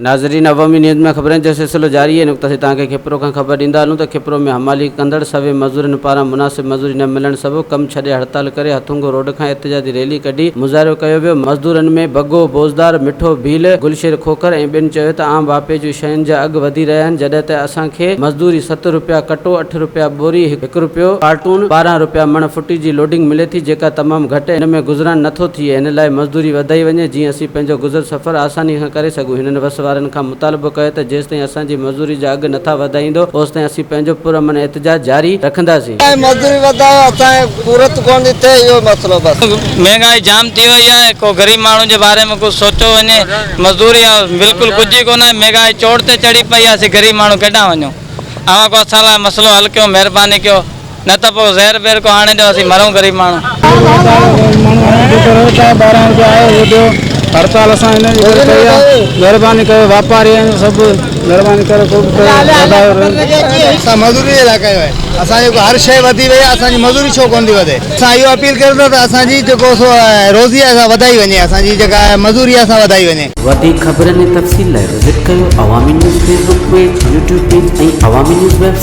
ناظرين عوامي نيوز ۾ خبرن جو سلسلو جاري آهي نقطه سي توهان کي کپرو کان خبر ڏيندا هلون ته کپرو ۾ حمالي ڪندڙ سوين مزورن پاران مناسب مزوري نه ملڻ سبب ڪم ڇڏي هڙتال ڪري هٿونگو روڊ کان احتجاجي ريلي ڪڍي مظاهرو ڪيو ويو مزدورن ۾ بگو بوزدار مٺو ڀيل گلشير کوکر ۽ ٻين چيو ته عام واهپي جون شين جا اگهه وڌي رهيا آهن جڏهن ته اسان کي مزدوري ست رپيا ڪٽو اٺ رپيا ٻوري هڪ رپيو ڪارٽون 12 رپيا مڻ ڦٽي جي لوڊنگ ملي ٿي جيڪا تمام گهٽ ان ۾ گذران نٿو ٿئي ان لاء مزدوري وڌائي وڃي جيئن اسين پنهنجو گذر سفر آساني کان ڪري سگهون هنن وس وارن کان مطالبو ڪيو ته جيستائين اسان جي مزوري جا اگهه نٿا وڌائيندو اوستائين اسين پنهنجو پرامن احتجاج جاري رکنداسين. اسان جي مزدوري وڌايو اسان کي پورت ڪونه ٿي ٿئي اهو مسئلو بس. مهنگائي جام ٿي وئي آهي ڪو غريب ماڻهو جي باري ۾ ڪجهه سوچيو وڃي مزدوري بلڪل ڪجهه ئي ڪونه آهي مهنگائي چوٽ تي چڙهي پئي آهي اسين غريب ماڻهو ڪيڏانهن وڃون اوهان ڪو اسان لاء مسئلو حل ڪيو مهرباني ڪيو نه ته پوء زهر بير ڪو آڻي ڏيو اسين مرون غريب ماڻهو. هڙتال اسان ان جي ڪري ڪئي آهي مهرباني ڪيو واپاري آهيون سڀ مهرباني ڪري ڪو به وڌايو رينٽ. اسان مزوري جي لاء ڪيو آهي اسان جيڪو هر شيء وڌي وئي آهي اسان جي مزوري ڇو ڪونه ٿي وڌي اسان اهو اپيل ڪريون ٿا ته اسان جي جيڪو سو روزي آهي سا وڌائي وڃي اسان جي جيڪا مزوري آهي سا وڌائي وڃي. وڌيڪ خبرن ۽ تفصيل لاء وزٽ ڪيو Awami news Facebook page, YouTube page ۽ Awami news website.